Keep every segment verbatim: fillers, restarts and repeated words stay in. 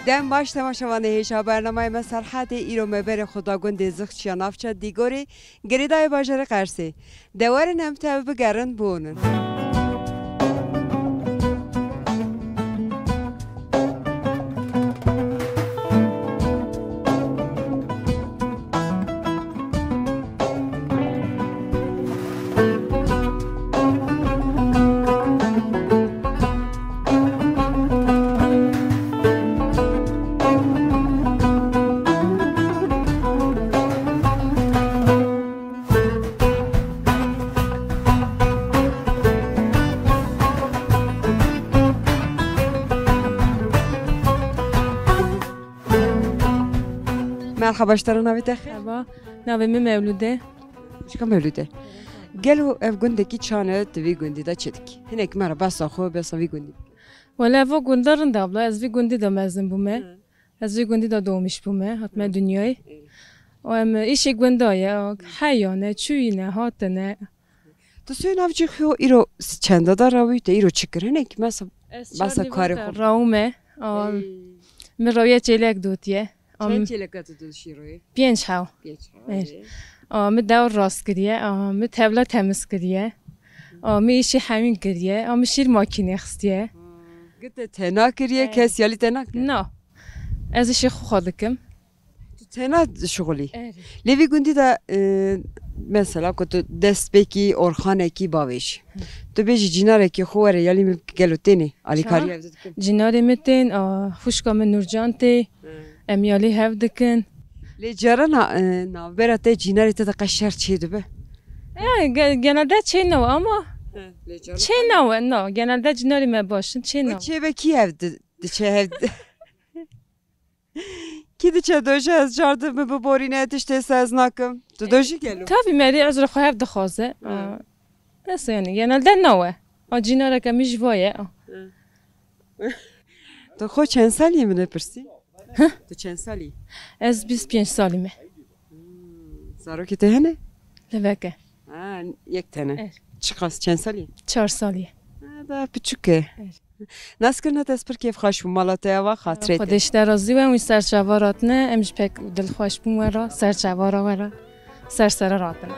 Dem baş temaşevanê hêja bernameyê me Serhedê, îro me berê xwe da gundê Zixçiya navça Dîgorê, girêdayê bajarê Qersê. De werin em tev bigerin bonin. Merhaba, ji te re, navê te xêr? Merhaba, navê min Mewlûd e. Xwişka Mewlûd e. Gelo ev gundekî çan e, tu vî gundî de çi dikî? Hinek me re behsa xwe, behsa vî gundî bike. Wele ev gunda rind e abla, ez vî gundî de mezin bûme. Hı. Ez vî gundî de doğmuş bûme, hatme Hı. dinyayê. Evet. O em îşê gunda ye, heya ne, çûyî ne, hate ne. Tu sê navcî xwe îro çenda da rawî te, îro çi kir? Hinek mesa Ez basa çar karê nîvata xwe. rawime. Aa, Ey. min rawiye çêlek dotiye. Am- Çend çêleka tu dişî royê? Pênc hew. Pênc hew, Evet. ê. Aa, min dewr rast kiriye. Aa, min tevla temiz kiriye. Aa, min îşî hemîn kiriye. Aa, min şîr makînê xistiye. Ha. Gite tena kiriye, Evet. kes yalî tena kiriye? Na. Ez îşê xwe xwe dikim. Tu tena dişixulî. Erê. Lê vî gundî de, e, mesela ku tu destpêkî orxanekî bavêjî. Hı. Tu bêjî cînarekî xwe were yalî min gelo tênê alîkarî Çawa? ev dikin. Cînarê min tên, a, xwişka min Nurcan tê. Hı. Em yalî hev dikin. Lê carana, e, navbera te cînarê te de qe şer çê dibe? Ya, ge-, genelde çê nawe ama Hı, lê carana çê nawe, no, genelde cînarê me baş in, çê Û nawe. çê be kî hev di-, diçe hev di- Kî diçe dojî ez car di min biborîne, tiştê se ez nakim. Tu dojî gelo? Tabii, merî ezra xwe hev dixwaze. Hı. Aa, Neyse yani, genelde nawe. A cînareke min ji va ye. Hı. Tu xwe çend salî ye, min nepirsî? Hı? Tu çend salî? Ez bîst pênc salî me. Hmm, zarokê te hene? Leveke. Ha, yek tene. Evet. Çiqas, çend salî? Çar salî ye. Ha, daha piçûk e. Evet. Naskirina te ez pir kêfxweş bûm, mala te ava xatirê te. Xwedê ji te razî we, wî ser çava ratine, em jî pek dilxweş bûn we re, ser çava re we re, ser sere ratine.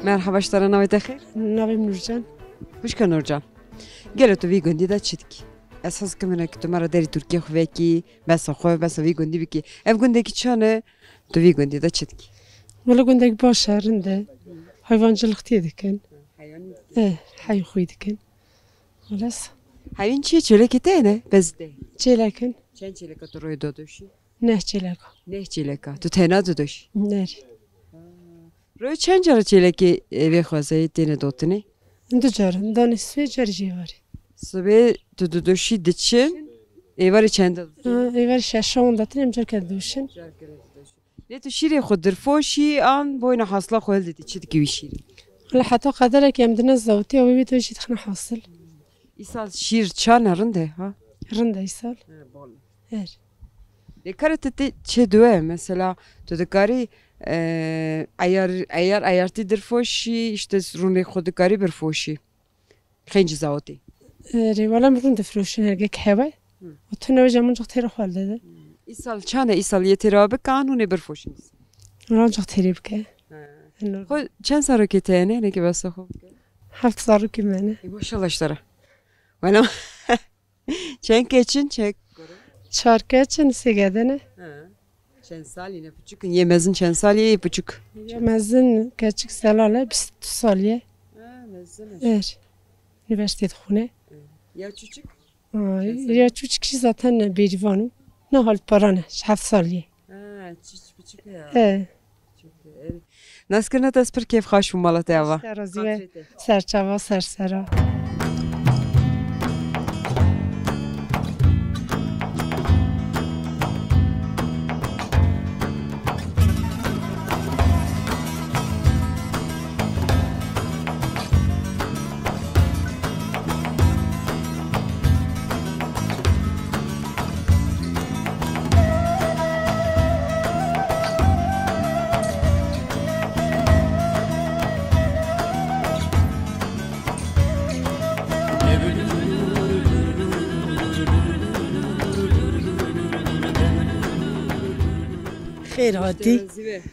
Merhaba, ji te re, navê te xêr? Navê min Nurcan. Xwişka Nurcan. Gelo tu vî gundî de çi dikî? Ez hez dikim hinek tu me re derî Tirkiyê xwe vekî, besa xwe, besa vî gundî bikî. Ev gundekî çan e, tu vî gundî de çi dikî? Wele gundek baş e, rind e. Heywancılık tê dikin. Heyanî. Eh, hey xwî dikin. Xelas. Hevîn çi? Çêlekê te ne? Bezide. Çêlekin. Çend çêleka tu royê dodoşî? Neh çêleka. Neh çêleka. Tu tena dodoşî? Nerî. Royê çend cara çêlekê vê xwezayê têne dotinê? Du car. Danê sibê, car jê varê. Sibê tu didoşî diçin, êvarê çend? Ha, êvarê şeş on datin, em carke didoşin. Lê tu şîrê xwe dirfoşî an boyna hasla xwe hildidî, çi dikî wî şîrê? Wele heta qederekî em dine zawtî, ew ê wê de jî dixine hasil. Îsal şîr çan e, rind e, ha? Rind e îsal. He, bol. Her. Lê kara te tê çê diwe, mesela tu dikarî, e, eyar, eyar, eyartî dirfoşî, işte rûnê xwe dikarî birfoşî. Xêncî zawtî. Erê, wela min rûn difroşin hergek hewe. Hı. Û tu newe jî min cix têre xwe dide. Îsal çan e, îsal yê têra bike an hûn ê birfoşin? Wela cix têrê bike. He. Normal. Xwe çend zarokê te ye, ne? Hinekî besa xwe bike. Heft zarokê me ne. Ê, maşallah ji te re. Wela çend keçin, çend? Çar keçin, sê gede ne. He. Çend salî ne piçûk in? Yê mezin çend salî ye, yê piçûk? Yê mezin keçik Zelal e, bîst salî ye. Ha, mezin e. Er. Unîversîteyê dixwîne. Ya çûçik? Ay, Çend salî? Ya çûçik jî zaten bêrîvan û ne hal paran e, ji heft salî ye. Ha, çiç piçûk e ya. E. Piçûk e, erê. Naskirina te ez pir kêfxweş bûm mala te ava. Te razî be. Serçava sersera. Xêr hatî.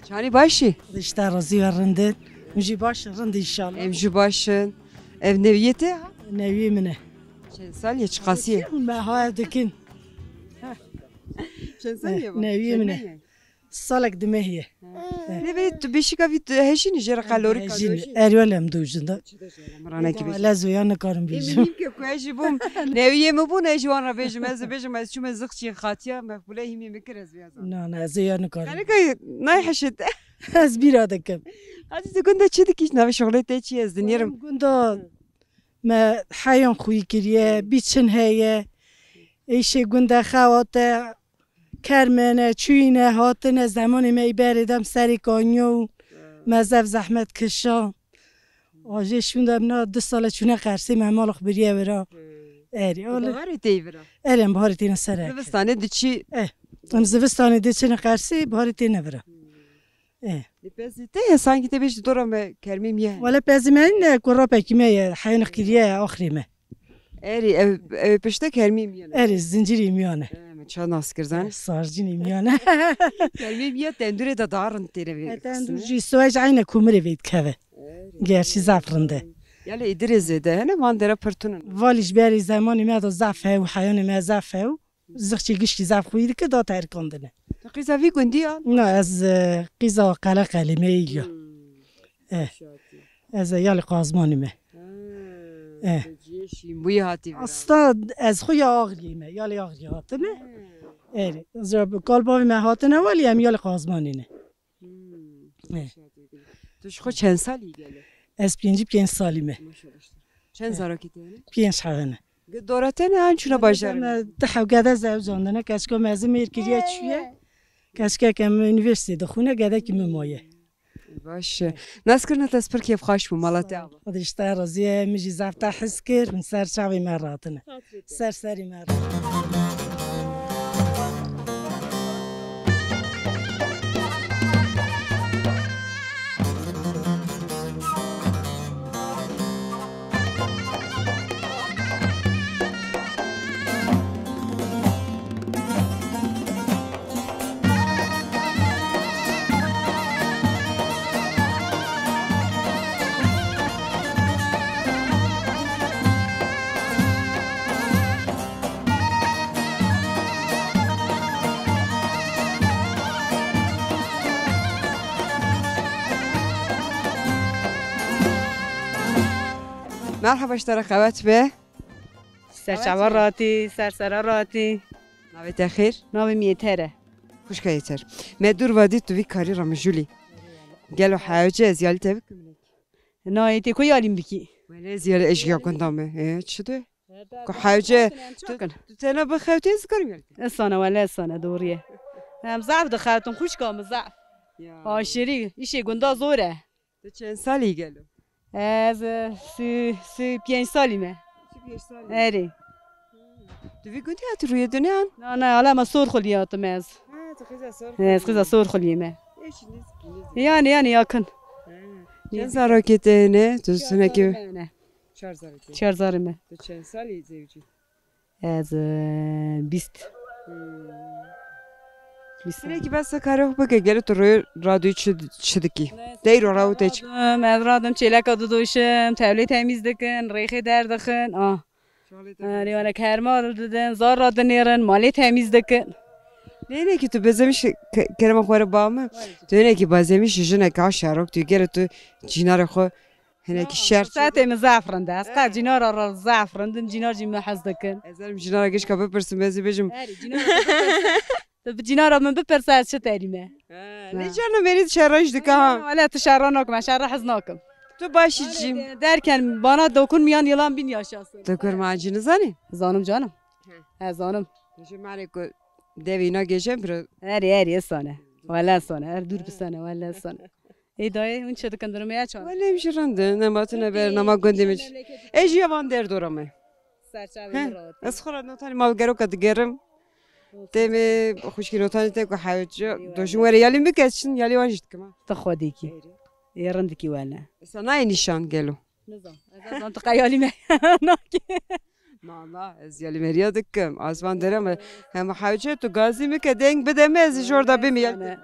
Çanî başî? Xwedê ji te razî be, rind in. Hûn jî baş in, rind inşallah. Em jî baş in. Ev newiyê te ha? Newiyê min e. Çend sal ye, çiqasî ye? Me ha ev dikin. Çend sal ye? Newiyê min e. Salek di meh ye. Lê belê tu bêşika vî tu hejînî jê re qelorî. Hejînî. Erwel em dojin da. Miranekî bêjin. Lez ya nikarim bêjim. Ê, min ke ku ez jî bûm. Newiyê min bûn, ez ji wan re bêjim. Ez dibêjim, ez çûme Ziqçiyê Xatiya, Mexbûle hîmê min kir, ez vê zanim. Na, na, ez ya nikarim. Kanika nayê heşê te. Ez bîra dikim. Hacî, tu gunda çi dikî? Navê şixulê te çi ye? Ez dinêrim. Gunda me heyan xwî kiriye, bîçin heye. Êşê gunda xewate, kermene, çûyîne, hatine, zemanê me î berê dem serê kaniya û me zev zehmet kişa. Ajê şûnde em na du sale çûne Qersê, me mala xwe biriye vira. Erê, ale. Baharê tê vira. Erê, em baharê têne ser ek. Zivistanê diçî? Eh, em zivistanê diçine Qersê, baharê têne vira. Eh. Lê pezê te ye, sankî te bêjî dora me kermê miye. Wele pezê me ne, ku rapekî me ye, heyanê xwe kiriye axirê me. Erê, ev, ev pişte kermê miyan e. Erê, zincîrê miyan e. Em ça nas kir zan? Sarcînê miyan e. Kermê miya tendûrê de daha rind têre vê. E, tendûr jî swêc eyne komirê vê dikeve. Erê. Gerçî zaf rind e. Ya lê îdirê zêde hene, van dere pir tune. Valî ji berî zemanê me de zaf hew, heyanê me zaf hew. Ziqçî gişkî zaf xwî dike, da terikandine. Tu qîza vî gundî ya? Na, ez, e, qîza Qeleqelê me îlya. Hmm. Eh. Şatî. Ez ê yalê Qazmanî me. Ha, eh. Tu ciyê Şînbûyî hatî vira. Asta ez xwe ya Axriyê me, yalê Axriyê hatine. Ha. Erê. Zira kal bavê me hatine welî em yalê Qazmanî ne. Hmm. Eh. Şatî gul. Tu ji xwe çend salî gelo? Ez pêncî pênc salî me. Maşallah işte. Çend zarokê te hene? Pênc hebene. Dora te ne an çûne bajarê? Me di hewgede zewcandine, keçika mezin mêr kiriye çûye. Keçikeke min unîversîtê dixwîne, gedekî min maye. Baş e. Naskirina te ez pir kêfxweş bûm, mala te ava. Xwedê ji te razî ye, min jî zaf te hez kir, min ser çavê me ratine. Ser serî me ratine. Merhaba, ji te re qewet be. Ser çava ratî, ser sera ratî. Navê te xêr? Navê min Yeter e. Xwişka Yeter. Me dûr vadî tu vî karî re mijûlî. Gelo hewce ez yalî te bikim? Na, ê tê ku yalîm bikî? Wele ez yalî, ez ji ya gunda me. Ê, çi de? Ku hewce, tu, tu tena bixewtî, ez karim yalî te. Esana, wele esana, doğru ye. Em zaf dixewtin, xwişka min zaf. Ya. Aşirî, îşê gunda zor e. Tu çend salî gelo? Ez, e, sî, sî pênc salî me. Sî pênc salî? Erê. Tu vî gundî hatî rûyê duniyan? Na, na, ala me Sorxulî hatime ez. Ha, tu xiza Sorxulî. Ez xiza Sorxulî me. Ê, şî nêzikî, nêzikî. Yani, yani yakın. Ha. Çend zarokê te hene? Tu sinekî. Çar zarokê. Çar zarê me. Tu çend salî zewcî? Ez, e, bîst. Hmm. Bîst. Hinekî behsa karê xwe bike, gelo tu rê radyoyê çi, çi dikî? Deyro raw te çi? Radim, ez radim çêleka didoşim, tewlê temîz dikin, rêxê derdixin, ah. Şalê te. Erê, wele kerma didin, zar radinêrin, malê temîz dikin. Lê hinekî tu bezemîş ke-, kerema xwe re ba min. Tu hinekî bezemîş jinek a şerok tu gelo tu cînarê xwe Hinekî şer. Setê min zaf rind e. Ez qet cînara re zaf rind in, cînar jî min hez dikin. Ez herim cînara gişka bipirsim, ez ê bêjim. Erê, cînara bipirsim. Tu bi cînara min bipirse ez çi terîme? Ha, ne canım, beni şerra iş dike ha. Wala tu şerra nakim, ez şerra hez nakim. Tu başî cîm. Derken bana dokunmayan yılan bin yaşasın. Tu kurmancî nizanî? Zanim canım. He zanim. Ji malê ku devî na gêje bira. Herî herî sane. Wala sane. Her dur bisane wala sane. Ê dayê, hûn çi dikin, durumê ya çawa? Welê em jî rind in, nema tune ber, nema gundê min. Ez jî ya van derdora me. Serçavê min rahat. Ez xwe re notanî mal geroka digerim. Têmê xwişkî notanî te ku hewce. Eyvallah. Dojin were yalî min kes çin, yalî wan jî dikim ha. Tu xwedîkî. Ê rindikî wele. Esa nayê nîşan gelo. Nizam. Ez ez zan tu qeyalî me. Nakê. Mala, ez yalîmeriya dikim. Azvan dere me. Hem hewce tu gazî mi ke deng bide me, ez jor da bimî yal.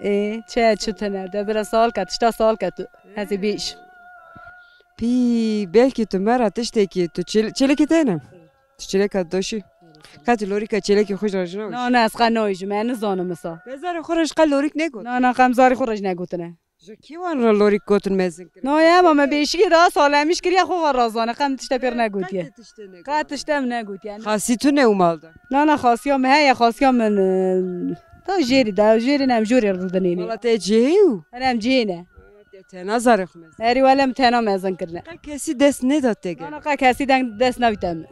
Ê, çe çi tene? De bira sal ke, tişta sal ke tu. Hezî bîş. Pî, belkî tu me ra tiştekî, tu çil-, çilekî tene. Tu çileka doşî. Qet lorîka çilekî xwe ji rajina. Na, na, ez qe nayî ji me, nizanim misa. Mezarê xwe re ji qe lorîk negot. Na, na, qe mezarê xwe re ji negotine. Ji kî wan re lorîk gotin mezin kirin? No ya, ma me bêşikê daha salemiş kiriye xwe xwe razane, qe min tişte pêr negotiye. Qe tişte negotiye. Qe tişte min negotiye. Xasî tu ne û mal de? Na, na, xasiya min heye, xasiya min, e, ta jêrî de, jêrî ne, em jorê rûdinê ne. Wala te cihê û? Em cihê ne. Te tena zarê xwe mezin. Herî wele min tena mezin kirine. Qe kesî dest neda te gel? Na, na, qe kesî deng dest navîte min.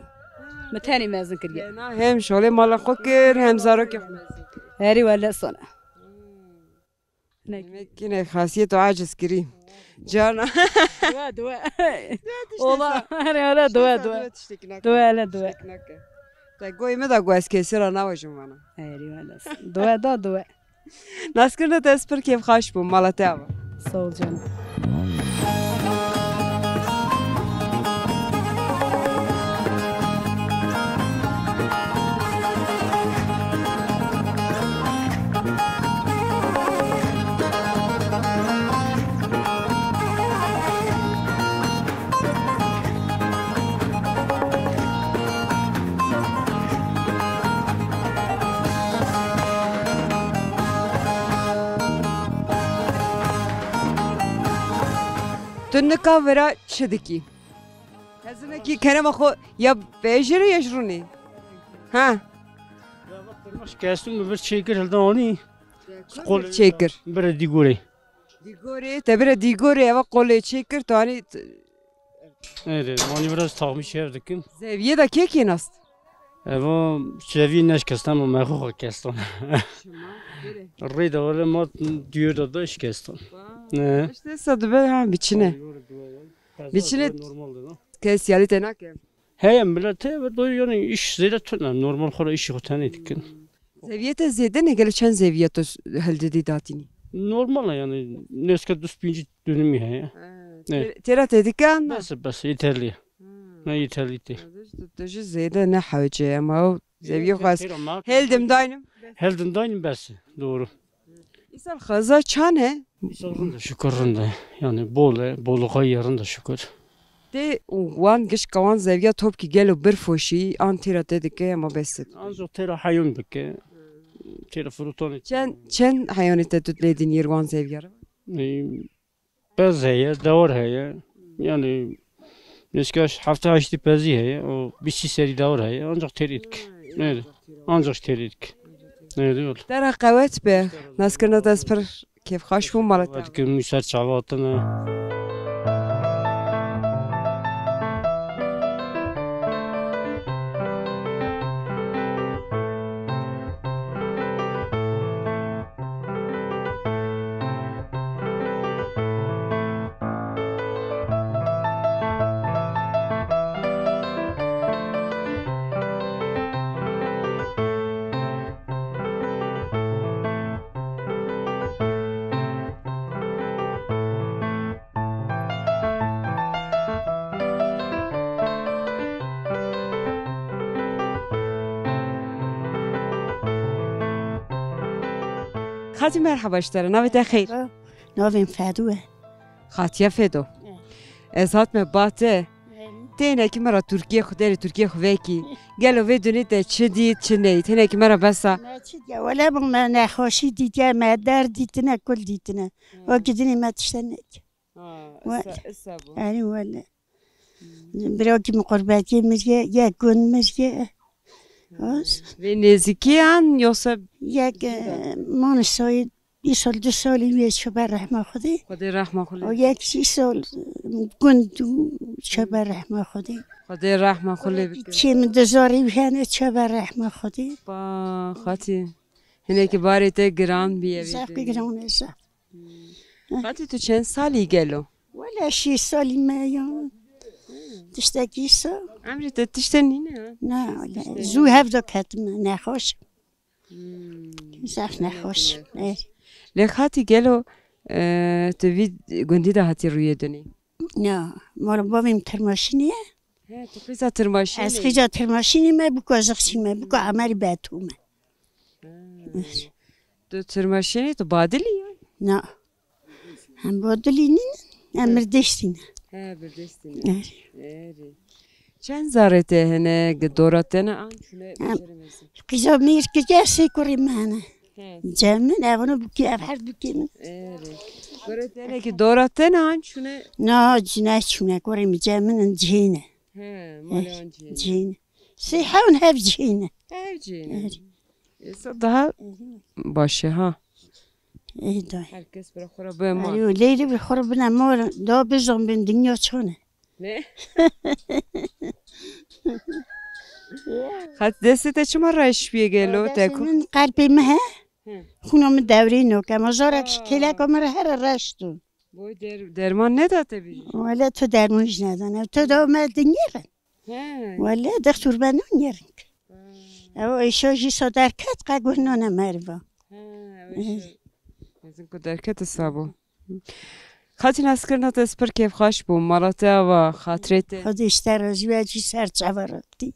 Min tenê mezin kiriye. Tena hem şolê mala xwe kir, hem zarokê xwe mezin kir. Herî wele sona. Demek yine xasiyet û aciz kirî. Cana. Dua, dua. Ola, here, here, dua, dua. Dua, hele, dua. Te goyê me da got ez kesî ra nawajim vana. Herî wele. Dua da, dua. Naskirina te ez pir kêfxweş bûm, mala te ava. Sağ ol canım. Tu nika vira çi dikî? Hezinekî kerema xwe ya vejêre ya ji rûnê. Ha. Şikestim, min vir çêkir hildan anî. Qol çêkir. Bire dîgorê. Dîgorê, te bire dîgorê, eva qolê çêkir, tu anî t- Êrê, manî biraz taxmî çev dikim. Zeviyê de kê kê nast? Eva zeviyê neşkestan, me xwe xwe kestan. Şima, bire. Rê de wele ma diyar de da şikestan. Ne? İşte sa dibe ha biçine. Biçine. Normal de. Kes yalî te nake. Heye, millet heye ve doyur yani iş zêde tune. Normal xora işi xo tenê dikin. Zeviyete zêde ne gelo çend zeviye tu s- hildidî datînî? Normal e yani. Neska dus pêncî dönümü heye. Ha, Evet. Tê- têra te dikan? Bes, bes, yeterli. Hmm. Ne yeterli değil. Tu, tu jî zêde ne hewce ama o zeviye xwest. Heldim daynim. Heldim daynim bes. Doğru. Îsal xeza çan he? Îsal rind e, şükür rind e. Yani bol e, bolluğa ye rind e şükür. Tê û wan gişka wan zeviya top ki gelo bir foşî an têra te dike ama bes. Ancak têra heywan bike. Têra frutonê. Çend, çend heywanê te tu lê dinîr wan zeviya re? E, Pez heye, dewar heye. Yani neska hefte heştî pezî heye. O bîstî serî dewar heye. Ancak têrî dik. Evet. Ancak têrî dik. Evet, öyle. Te re qewet be. Naskirina te ez pir kêfxweş bûm, mala te. Qewet kim, ser çava hatine. Xatî merheba ji te re, navê te xêr? Navê min Fedo e. Xatiye Fedo. Evet. Ez hatime ba te. Evet. Tênekî me ra Tirkiye xwe derê Tirkiye xwe vekî. Gelo vê dunê te çi dît, çi nedît? Tênekî me ra besa. Me çi diye? Wele min me nexweşî dîtiye, me derd dîtine, kul dîtine. Hmm. Wekî dinê me tişte nediye. Ha, We- isa, isa bû. Erê wele. Hmm. Birakî min qurbetiyê miriye, yek gund miriye. Vê nêzîkî an yoksa Yek, e, man sayê îsal du salî wê çabe rehma Xwedê. Xwedê rehma xwe lê O bike. Yek jî îsal gund û çabe rehma Xwedê. Xwedê rehma xwe lê bike. Çê min dizarî wî hene çabe rehma Xwedê. Pa xatî. Hinekî barê te giran bîye vê Zaf demê. Giran e zaf. Xatî tu çend salî gelo? Wele şî salî me ya. Tiştekî sa. Emrê te tiştê nîne ha? Na, wele. Tiştê Zû hevda ketime, nexweş. Hmm. Zaf nexweş. Nexweş. E. Lê xatî gelo, e, tu vî gundî de hatî rûyê dinê? Na, mala bavê min Tirmaşînî ye. He, tu qîza Tirmaşînî. Ez qîza Tirmaşînî me, bûka Zixsî me, bûka Emerî Betû me. Ha. Tu Tirmaşînî, tu Badilî ya? Na. Hem Badilî nîn, em Mirdêştî ne. He, Mirdêştî ne. Erê. Erê. Çend zarê te hene, gi dora te ne an çûne Em, beşerê mezin? Qîza mêr kiriye sê kurê me hene. He. Cem min, ev ne bûkê, ev her bûkê min. Erê. Kurê te ne ki dora te ne an çûne? Na, cine çûne, kurê min cem min in cihê ne. He, malê an cihê ne. Cihê ne. Sê hewn hev cihê ne. Hev cihê ne. Erê. Êsa daha baş e ha. Ê dayê. Her kes bira xwe re bê mal. Erê, leyli bi xwe re bine mal, da bizan bin dinya çan e. Ne? Xat destê te çima reş bîye gelo te ku? Min qelbê min he. Hı. Xûna min dewrê nok. Ema zarek Aa. Kêleka min re here reş tu. Boy der-, derman neda te bî? Wele tu derman jî nedane. Tu da me dinyê re. He. Wele dextur beno nêrink. Ha. Ew êşa jî sa derket qe guh nane meriva. He, ew êşa. Mezin ku derket sabo. Xatî naskirina te ez pir kêfxweş bûm. Mala te ava, xatirê te. Xwedê ji te razî be, cî ser çava rotî.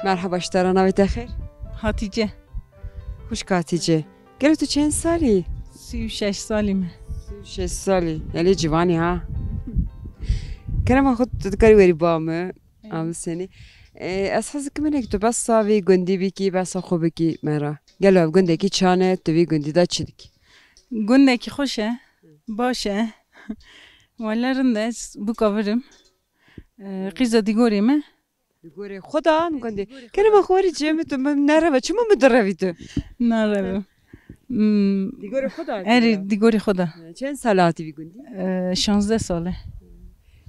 Merheba, ji te re, navê te xêr? Hatîce. Xwişka Hatîce. Gelo tu çend salî? Sî û şeş salî me. Sî û şeş salî. Gelê ciwanî ha. Kerema xwe tu dikarî werî ba min. Ê. Am senî. Ê, ez hez dikim hinek tu behsa vî gundî bikî, behsa xwe bikî me re. Gelo ev gundekî çan e, tu vî gundî de çi dikî? Gundekî xweş e, baş e. Wele rind e, ez bûka vir im. Ê, qîza dîgorê me. Li gorê xwe de an gundê. Kerema xwe werî cem tu min nereve. Çima min direvî tu? Nereve. Hmm. Li gorê xwe de hatî Erê, ya? Di gorî xwe de. Çend sal hatî vî gundî? Ee, şazdeh sal e.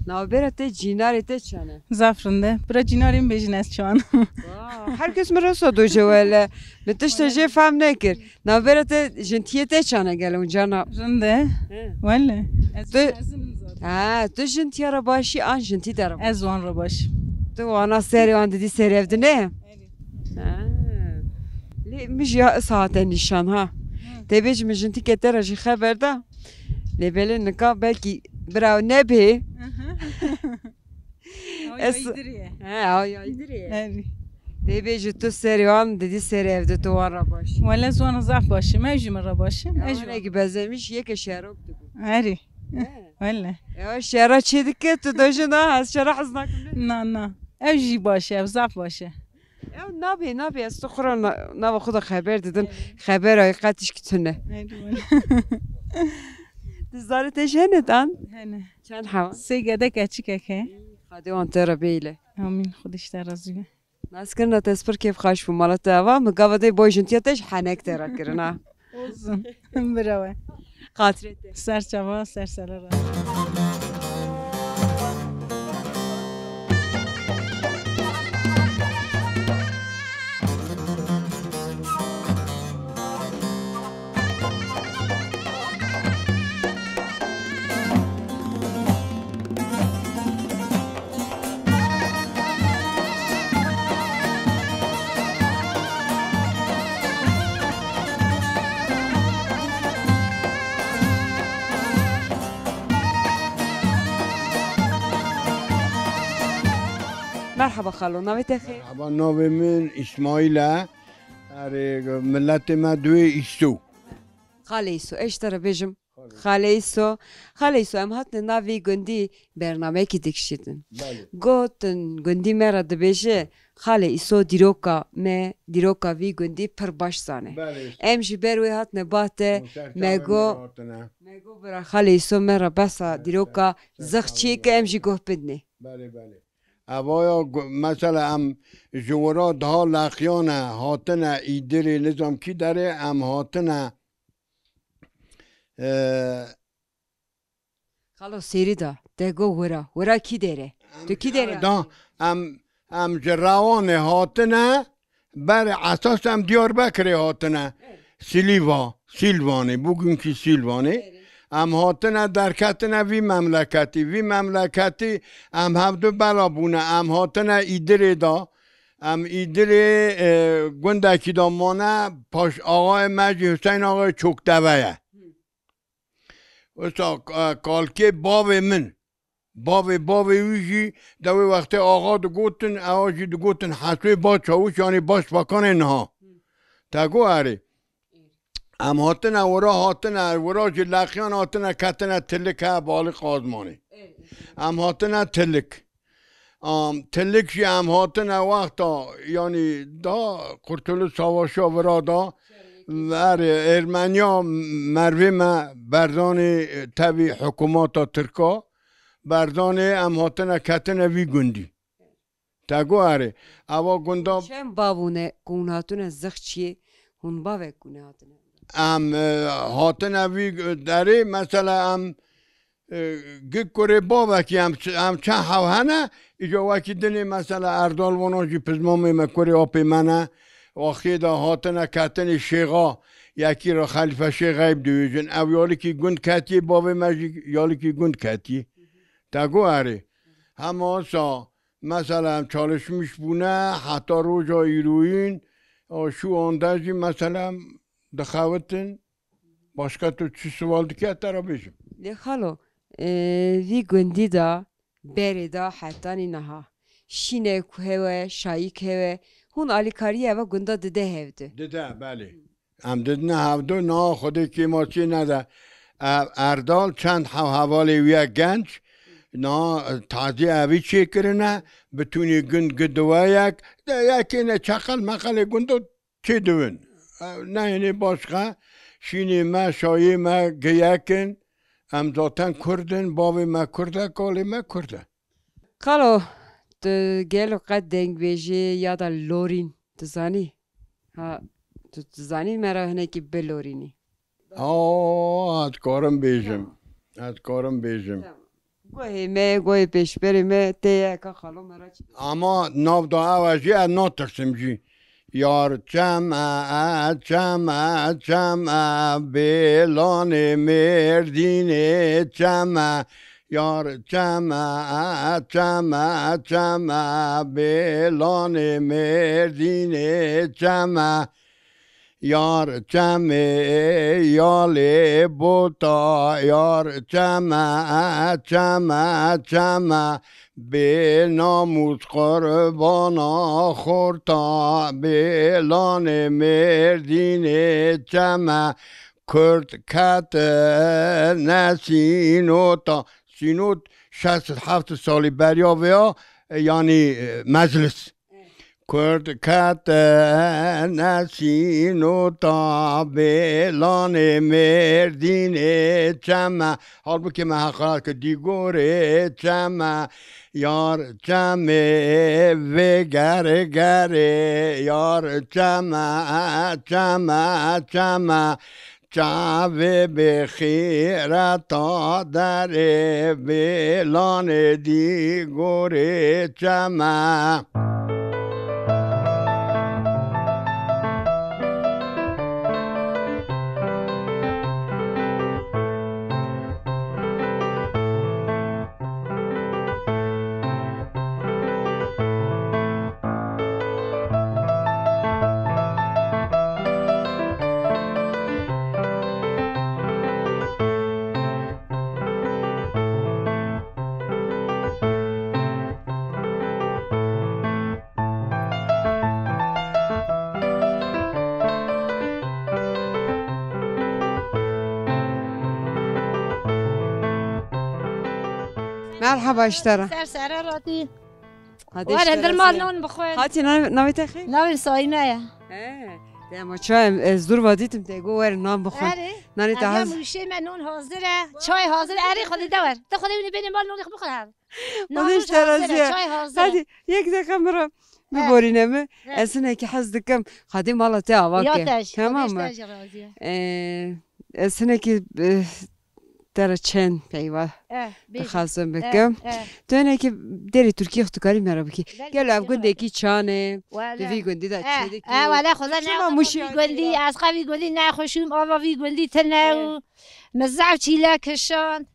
Navbera te cînarê te çan e? Zaf rind e. Bira cînarê min bêjin ez çan. Wah, her kes min resa doje wele. Min tişta jê fehm nekir. Navbera te jintiyê te çane gele û cana? Rind e. He. Wele. Ez Tu- mezin im zaten. Ha, tu jintiya re başî an jintî te re başî? Ez wan re baş im. Tu wana serê wan didî serê ev dine? Erê. Ha. Lê min jî ya sahate nîşan ha. Hı. Tê bêjî min jintîke te re jî xeber da. Lê belê nika belkî bira nebê. Aha. Aw, Ez- yayî dirê ye. He, aw, yayî dirê ye. Erê. Dê bêjî tu serê wan didî serê ev di tu wan re baş. Wele ez wan re zaf baş im, ew jî min re baş in. Ew jî wan. Hinekî bezemîş yeke şerok dibû. Erê. He. Wele. Ew şera çê dike tu dojin da ez şera hez nakim ne? Na, na. Ew jî baş e, ew zaf baş e. Ew nabê, nabê ez tu xwe re na-, nava xwe de xeber didin. Erê. Xeber ay qetişkî tune. Erê, wele. Di zarê te jî hene dan? Hene. Çend hewa? Sê gedek keçikek he. Xwedê wan te re bêle. Amîn. Xwedê ji te razî be. Naskirina te ez pir kêfxweş bûm. Mala te ava, min gava dê boy jintiya te ji henek te re kirin ha. Olsun. Bira we. Xatirê te. Ser çava, ser serera. Merhaba xalo, navê te xêr? Merhaba, navê min Îsmaîl e. Erê, miletê me duyê Îso. Xalê Îso, ez ji te re bêjim. Xalê Îso, Xalê Îso, em hatine nav vî gundî bernameyekî dikişîtin. Belê. Gotin gundî me re dibêje, Xalê Îso dîroka me, dîroka vî gundî pir baş zane. Belê. Em jî ber wê hatine ba te, me go, me go bira Xalê Îso me re behsa dîroka zixçiyê ke em jî guh bidinê. Belê, belê. Evaya gu-, mesela em ji wira daha leqiyane hatine Îdirê, nizam kî derê em hatine, e, Xalo Sêrî da, te go wira. Wira kî dere? Tu kî dere? Da, em, em ji Rewanê hatine, ber esas em Diyarbekirê hatine. Evet. Silîva, Silvanê, bugünkü Silvanê. Evet. Em hatine derketine vî memleketî. Vî memleketî em hevdu bela bûne. Em hatine Îdirê da. Em Îdirê, e, gundekî da mane, paş axayê me jî Hüseyin Axayê Çokdeve ye. Hı. Wisa, e, kalkê bavê min. Bavê bavê wî jî de wê wextê axa digotin, ewa jî digotin Heswê ba çawiş, yanî başbakanê niha. Te got erê. Em hatine wira, hatine wira ji Leqiyan hatine ketine Tilik he balî Qazmanê. Em hatine Tilik. Am, Tilik jî em hatine wexta, yanî da Kurtuluş Savaşa vira da, erê, Ermeniya mervê me berzanê, e, tevî hikûmeta Tirka, berzanê em hatine ketine vî gundî. Te got erê, eva gunda. Çend bavûne ku hûn hatine Zixçiyê, hûn bavek ku nehatine? Em, e, hatine vî derê, mesela em, e, gi kurê bavekî em ç-, em çend hew hene, îca wekî dinê mesela Erdal vana jî pizmamê me kurê apê me ne, axê de hatine ketinê Şêxa, yekî re Xelîfe Şêx Eyb dibêjin. Ev yalikî gund ketiye, bavê me jî yalikî gund ketiye. Te got erê. Hema sa, mesela em çalışmiş bûne, heta roja îroyîn, o şu anda jî mesela em dixewitin. Başka tu çi sual dike, te re bêjim. Lê xalo, e, vî gundî de berê de hetanî niha şînek hewe, şayîk hewe, hûn alîkariyê eva gunda dide hevdi? Dide, belê. Em didine hevdu, niha Xwedê kêmasiyê nede. E, Erdal çend hew hevalê wî ye genc, niha tazî evî çêkirine, bitûnî gund gidiwe yek, de yekê ne çeqel meqelê gundo çêdibin. E, neyênê başqa, şînê me, şayê me, giyek in, em zaten Kurd in, bavê me Kurd e, kalê me Kurd e. Xalo, tu gelo qet dengbêjê ya da lorîn, tu zanî? Ha, tu, tu zanî me re hinekî bilorînî? Aa, ez karim bêjim. Ez karim bêjim. Tamam. Guhê me, guhê pêşberê me tê ye ka xalo me re çi? Ama nav da ew e jî ez natirsim jî. Yar çem e, çem e, çem e, bêlanê Mêrdînê çem e. Yar çem e, çem e, çem e, bêlanê Mêrdînê çem e. Yar çemê yalê bota, yar çem e, çem e, çem e, bê namûs qurbana xorta, bêlanê Mêrdînê çem e, Kurd ketine sînota. Sînot şeş sed heft salî beriya vêya, e, yanî, e, meclis. Kurd ketine sînota, bêlanê Mêrdînê çem e. Halbûkî me heqarat kir, dîgorê çem e. Yar çemê vê gerê gerê, yar çem e, çem e, çem e. Çavê bê xîreta derê, bêlanê dîgorê çem e. Merhaba ji te re. Ser sere ratî. Hadi. Were, işte, hindir mal nan bixwe. Hatî nav-, navê te xêr? Navê Saîme ye. He. Dema çay ez dur vadîtim te go were nan bixwe. Erê. Nanê te hazir. Mûşê me non hazir e. Çay hazir e. Erê, xwedê de wer. Te xwedê wî bêne mal nonê xwe bixwe her. Xwedê ji te razî ye. Çay hazir e. Hadi, yek deqa min re biborîne min. He. Ez hinekî hez dikim. Xwedê mala te ava ke. Ya te jî. Tamam mı? Xwedê ji te jî razî ye. Ee, ez hinekî, e, te re çend peyva dixwazim bikim. Tu hinekî derê Tirkiyê xwe tu karî me re bikî. Gel ev gundekî çan e. Di vî gundî de çi dikî? Wele xwe ne. Çima Mûşê vî gundî, ez xwe vî gundî nexweşûm, ava vî gundî tine û min zaf çîle kişand.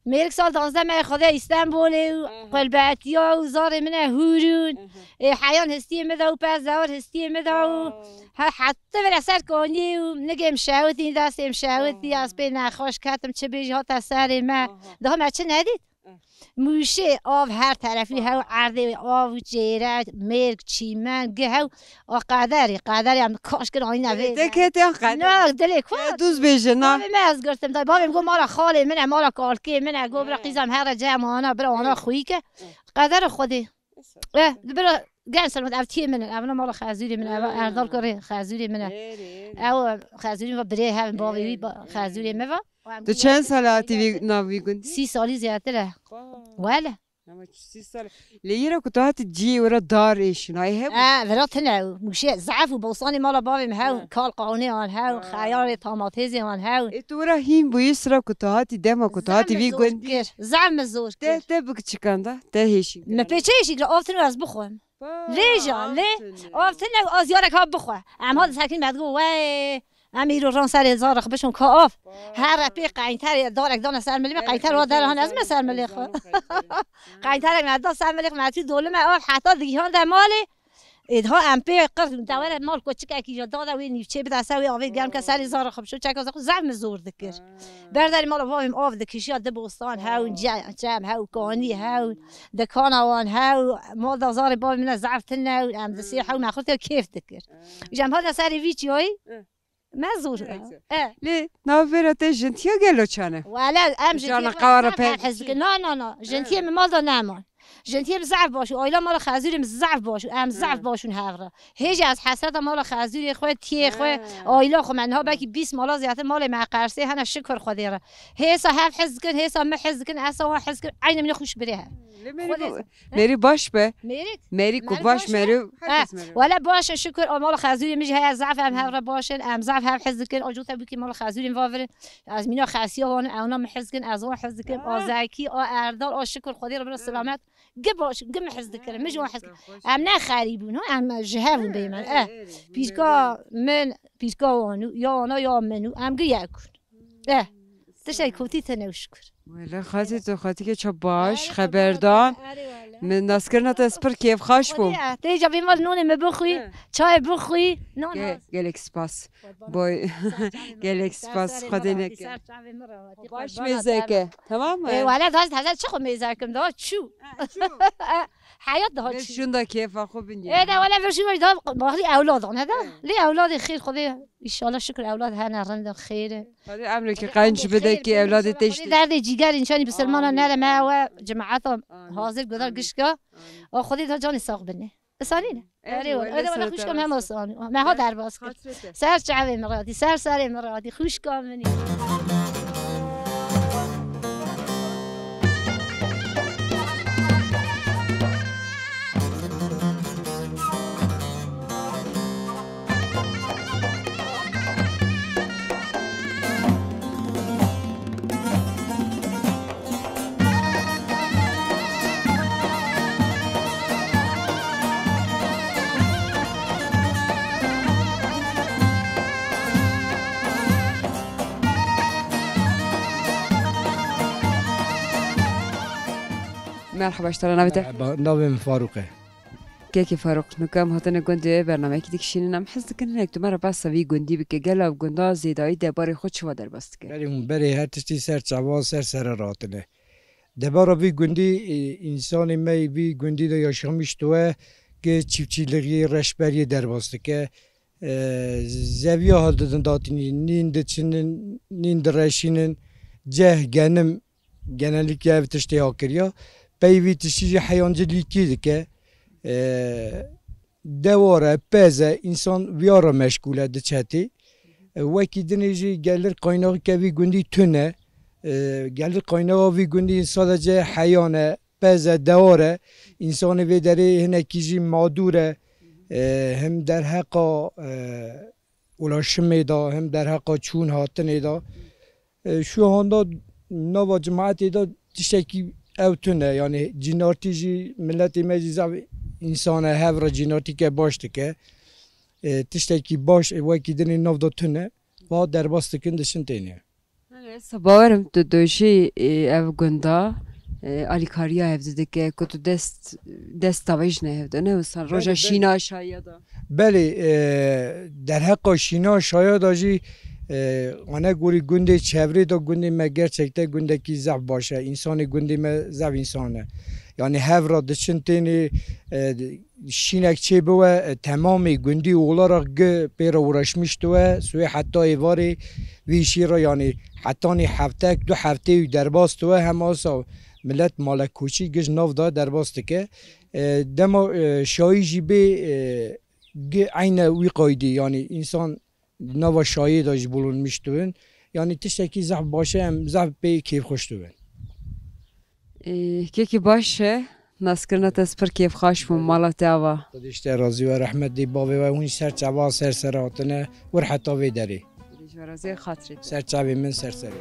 Mêrik sal danzdeh me Xwedê Îstenbolê û qulbetiya û zarê min e hûrûn. Ê heyan histiyê min de û pez zewar histiyê min de û he hette vere ser konî û nigêm şewitî, destêm şewitî, ez pê nexweş ketim, çi bêjî hate serê me. Daha me çi nedît? Mûşê av her terefî hew erdê av û çêre, mêrg, çîmen, gi hew a qederê, qederê em kaş kir anîne vê. Te kete qeder. Na, dilê ku? Te duz bêje, na. Bavê me ez girtim, dayê. Bavê min got, mala xalê min e, mala kalkê min e. Got, bira qîza em here cem ana, bira ana xwî ke. Qedera Xwedê. Eh, bira, gel selamet, ev tiyê min in, ev mala xezûrê min e, ev Erdal kurê xezûrê min e. Ew xezûrê min va birê hev, bavê wî xezûrê min va. Tu çend sal hatî vî, nav vî gundî? Sî salî zêdetir e. Wele. Ama sî sal. Lê yê re ku tu hatî ciyê wira dar ê şinayê hebû? E, vira tine û mûşê zaf û bostanê mala bavê min hew, kal qanê an hew, xeyarê tamatêzê an hew. Ê tu wira hîn bûyî sira ku tu hatî dema ku tu hatî vî gundî. Zaf min zor kir. Te, te bi çikan da, te hêşîn kir. Me pê çi hêşîn kir? Av tine ez bixwim. Lê ja, lê av tine û az yarek ha bixwe. Em ha disekîn me digo, wey, em îro ran serê zarix bişon ka av. Here pê qeynterê darek dane ser milê me, qeynter wa dere han ez me ser milê xwe. Qeynterek me da ser milê xwe, me tî dolime av heta digihan de malê. Ê, daha em pê qir dewere mal koçikekî ja dade wê nîvçê bide ser wê avê germ ke serê zarix bişo, çeka zarix zaf min zor dikir. Berdarî mala bavê min av dikişiya di bostan hewn, ce-, çem hew, kanî hewn, dikana wan hew, mal da zarê bavê min e zaf tine û em di sê hew me xurt ya kêf dikir. Îja em hate serê vî çiyayî, me zor. E. Lê navbera te jintiya gelo çane? Wele em jintiya qawara pek hez dikin. Na, na, na. Jintiyê min mal da neman. Jintiyê min zaf baş û aîla mala xezûrê min zaf baş û em zaf baş ûn hev re. Hêjî ez hesreta mala xezûrê xwe, tiyê xwe, aîla xwe me niha belkî bîst mala zêdetir malê me qersê hene şikir Xwedê re. Hêsa hev hez dikin, hêsa min hez dikin, esa wan hez dikin, eynî min xweş birê hev. Lê mêrî baş be. Mêrik? Mêrî ku baş mêrî, herkes mêrî. Wele baş e şikir, a mala xezûrê min jî heye zaf em hev re baş in, em zaf hev hez dikin, a cû te bikî mala xezûrê min vavirin. Ez mîna xesiya wan, ewna min hez dikin, ez wan hez dikim, a Zekî, a Erdal, a şikir Xwedê re bira selamet. Gi baş, gi min hez dikirin, min ji wan hez dikirin. Em ne xerîb bûn, ha, em ji hev bûn bêmen. Eh, pîrka min, pîrka wan û ya wana ya min û em gi yek bûn. Eh, tiştek kotî tene û şikir. Wele xatî tu xatîke ça baş, xeberdan. Min naskirina te ez pir kêfxaş bûm. Tê ca vê mal nonê me bixwî, çayê bixwî. Gelek spas. Boy, gelek spas, Xwedê neke. Baş mêzeke, tamam mı? E, wala gaz hezar çi xwe mêzekim daha çû. Heyat daha çû. Şunda kêfa xwe bin. E, de wala ver şû daha bahri ewladan, he de? Lê ewladê xêr Xwedê, inşallah şükür ewlad hene rindin xêr e. Xwedê emreke qenc bide ki ewladê te işte. Derdê cîger însanî bisilmana nere me ewe cemaata hazir guda gişka. O Xwedê da canê sax bine. Sanî ne? Erê, wele wele xwişka me ma sanî. Me ha derbas kir. Ser çavê min radî, ser serê min radî, xwişka min. Merhaba, ji te re navê te? Merhaba, navê min Farûq e. Kekê Farûq, nika em hatine gundê bernameyekî dikişînin. Em hez dikin hinek tu me re behsa vî gundî bike. Gela ev gunda zêdayî debarê xwe çiwa derbas dike? Berê hûn berê her tiştî ser çavan ser sere ratine. Debara vî gundî, e, însanê me yê vî gundî de yaşamîş diwe ke çiftçîlixiyê, reşberiyê derbas dike. E, zeviya ha didin datinî, nîn diçinin, nîn direşînin, ceh, genim, genellikle ev tiştê ha kiriya. Pey vî tiştî jî heyancilîkî dike. E, dewar e, pez e, însan viya re meşgûl e, diçetî. E, wekî dinê jî gelir qaynaxike vî gundî tune. E, gelir qaynaxa vî gundî sadece heyan e, pez e, dewar e. Însanê vê derê hinekî jî madûr e. E, hem derheqa, e, ulaşimê de, hem derheqa çûn hatinê de. E, şu anda nava cemaetê de tiştekî ew tune, yani cînartî jî, miletê me jî zaf însan e, hev re cînartîke baş dike. E, tiştekî baş, e, wekî dinê nav de tune, va derbas dikin, diçin tênê. Esa bawerim tu dojî, e, ev gunda, e, alîkariya hev didike, ku tu dest, dest tavêjine hev de, ne wisa roja Belê, belê. şîna şaya da. Belê, e, derheqa şîna şaya da jî, e, ane gorî gundê çevrê de gundê me gerçekte gundekî zaf baş e. Însanê gundê me zaf însan e. Yani hev re diçin tênê, e, şînek çê biwe, e, temamê gundî olarak gi pê re uğraşmış diwe, suê heta êvarê vî şî re, yani hetanî heftek, du heftê wî derbas diwe, hem asa milet malekoçî giş nav da derbas dike. E, dema, e, şayî jî bê, e, gi eyne wî qaydî, yani însan nava şayê de jî bulunmuş dibin. Yani tiştekî zehf baş e, em zehf pê kêfxweş dibin. Ê, kekî baş e, naskirina te ez pir kêfxweş bûm, mala te ava. Xwedê ji te razî we, rehmet dê bavê we, hûn ser çava ser ser hatine, wir heta vê derê. Ji we razî, xatirê te. Ser çavê min, ser serê.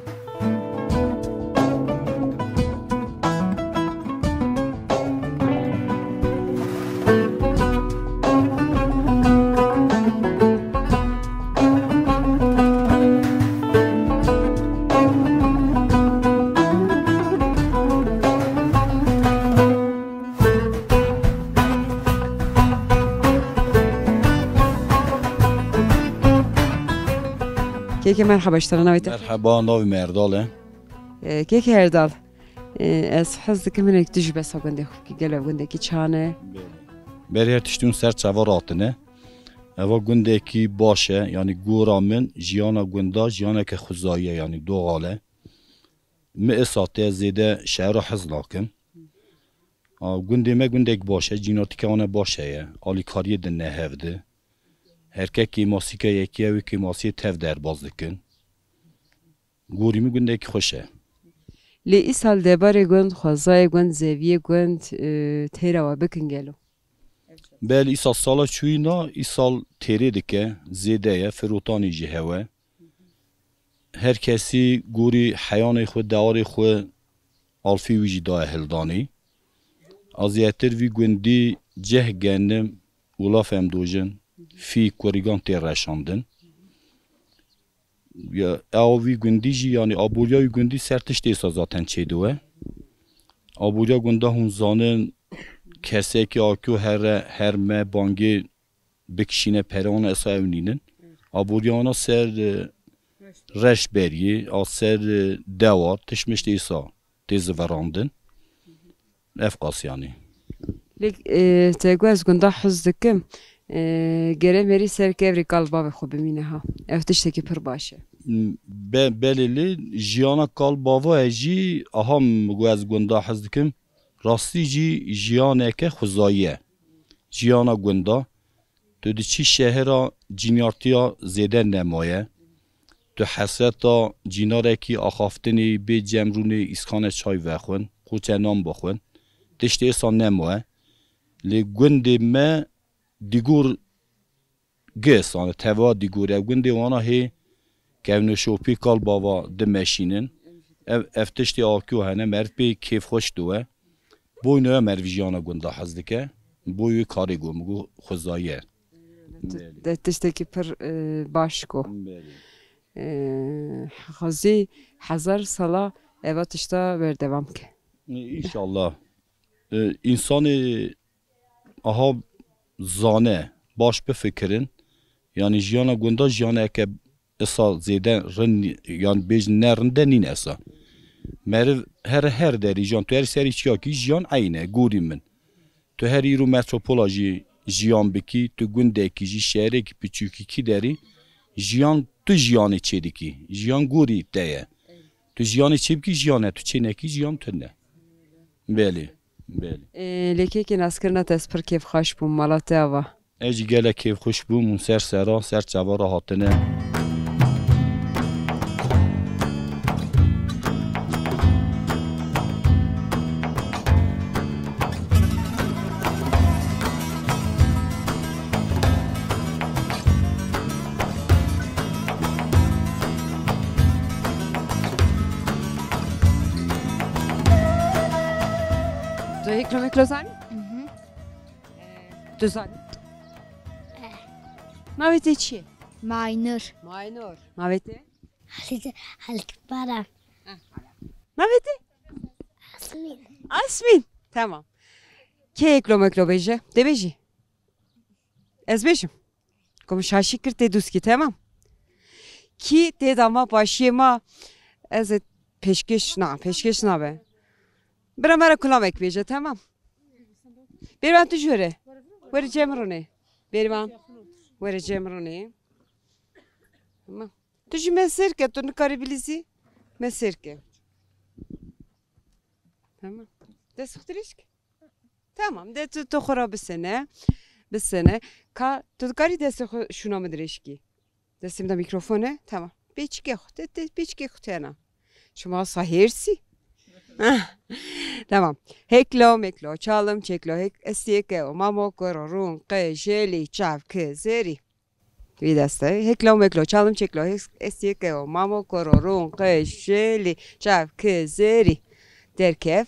Keke merhaba, ji te re navê te? Merhaba, navê me Erdal e. Ee, Keke Erdal, ee, ez hez dikim hinek tu jî behsa gundê xwe bikî, gelo gundekî çan e? Belê. Berê her tiştî hûn ser çava ratine. Eva gundekî baş e, yanî gora min jiyana gunda jiyaneke xwezayî ye, yanî doğal e. Mi esa te zêde şehra hez nakim. A, gundê me gundek baş e, cînatîke wane baş heye, alîkariyê din ne hev di. Her ke kêmasîke yekî ye, wê kêmasiyê tev derbas dikin. Gorî min gundekî xweş e. Lê îsal debarê gund, xwezayê gund, zeviyê gund, e, têra we bikin gelo? Belê, îsal sala çûyîna, îsal têrê dike, zêde ye, firotanê jî hewe. Her kesî gorî heyanê xwe, dewarê xwe, alfî wî jî daye hildanî. A zêdetir vî gundî ceh genim û laf em dojin, fî kurîgan tê reşandin. Ya, ew vî gundî jî, yanî aboriya wî gundî ser tiştê sa zaten çêdiwe. Aboriya gunda hûn zanin, kesekî akyo here, her me bangê bikişîne pere wana esa ew nînin. Aboriya wana ser, e, reş beriyê, a ser, e, dewar, tişt mişt êsa tê ziverandin. Ev qas yanî. Lê, e, te got ez gunda hez dikim. E, gere merî ser kevrê kal bavê xwe bimîne ha. Ev tiştekî pir baş e. Be-, belê lê jiyana kal bava e jî, aha min got ez gunda hez dikim. Rastî jî jiyaneke xwezayî ye. Jiyana gunda. Tu diçî şehira cînyartiya zêde nemaye. Tu hesreta cînarekî axaftinê bê cem rûnê îskane çay vexwin, qoçe nan bixwin. Tiştê êsa nemaye. Lê gundê me dîgor gi sane, teva dîgor e. Gundê wana hê kevneşopî kal bava dimeşînin. Ev, ev tiştê akyo hene, meriv pê kêfxweş diwe. Boyna ya meriv jiyana gunda hez dike. Boy wê karê go, min go xwezayî ye. Tu, Belê. te tiştekî pir, e, baş go. Belê. E, xwezî hezar sala eva tişta berdewam ke. Înşallah. E, însanê aha zane, baş bifikirin. Yanî jiyana gunda jiyaneke esa zêde rind, yan bêjin ne rind e, nîn esa. Meriv her, her derî jiyan, tu her serî çiyakî jiyan eyn e, gorî min. Tu her îro metropola jî jiyan bikî, tu gundekî jî, şehrekî piçûkî kî derî jiyan, tu jiyanê çêdikî. Jiyan gorî te ye. Tu jiyanê çê bikî jiyan e, tu çê nekî jiyan tune. Belê, belê. Ê, lê kekê naskirina te ez pir kêfxweş bûm, mala te ava. Ez jî gelek kêfxweş bûm û ser sera, ser çava re hatine. Tu hêklo meklo zanî? Mhm. Tu zanî? Eh. Navê te çi ye? Maynur. Maynur. Navê te? Halit, Halit Baran. Navê te? Asmîn. Asmîn. Tamam. Kê hêklo meklo bêje? Dê bêjî. Ez bêjim. Ku min şaşî kir tê dûskî, temam. Kî tê dama paşiyê ma, ez ê pêşkêş, na, pêşkêş nabe. Bira me re kulamek bêje, temam. Bêrvan tu jûre. Were cem rûnê. Bêrvan. Were cem rûnê. Tamam. Tu jî me sêr ke, tu nikarî bilîzî. Me sêr ke. Tamam. Dest xwe dirêj ke. Tamam, de tu, tu xwe re bisene. Bisene. Ka, tu dikarî destê xwe şûna min dirêj kî? Destê min de mîkrofon e. Tamam. Pêçikê xwe, te, te, pêçikê xwe tena. Şima sa hêrsî. Tamam. Heklo, meklo, çalim, çeklo, hek, estiyê ke o, mamo, koro, rûn, qe, jelî, çav, ki, zerî. Wî destê. Heklo meklo çalim çeklo hes-, hestiyê ke o. Mamo koro rûn qe jelî çav ki zerî. Derkev.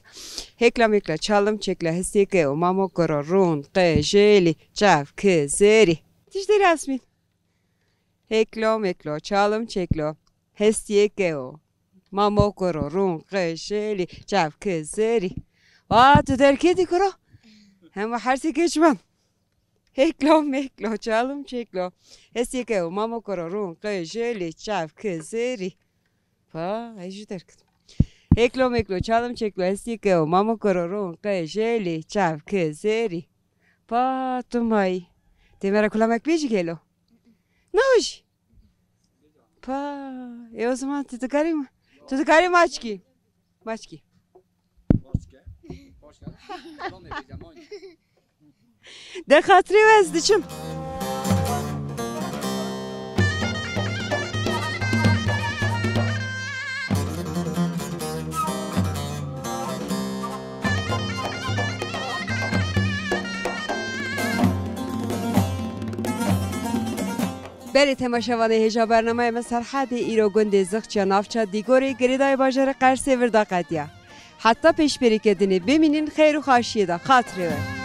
Hekla mekla çalim çekla hestiyê ke o. Mamo koro rûn qe jelî çav ki zerî. Tiştê resmîn. Heklo meklo çalim çeklo hestiyê ke o. Mamo koro rûn qe jelî çav ki zerî. Wa tu derketî kuro. Hema her sê keçman. Heklo meklo çalim çeklo. Hestiyê ke o mamo koro rûn qe jelî çav ki zerî. Pa, ez jî derketim. Heklo meklo çalim çeklo hestiyê ke o mamo koro rûn qe jelî çav ki zerî. Pa tu mayî. Tê me re kulamek bêjî gelo. Nawij. Pa, e o zaman tu dikarî ma-, tu dikarî maçkî. Maçkî. De xatirê we ez diçim. Belê temaşevanê hêja bernameya me Serhedê îro gundê Zixçiya navça Dîgorê girêdayê bajarê Qersê vir daqetiya. Heta pêşberîke dinê bimînin xeyr û xaşiyê de. Xatirê we.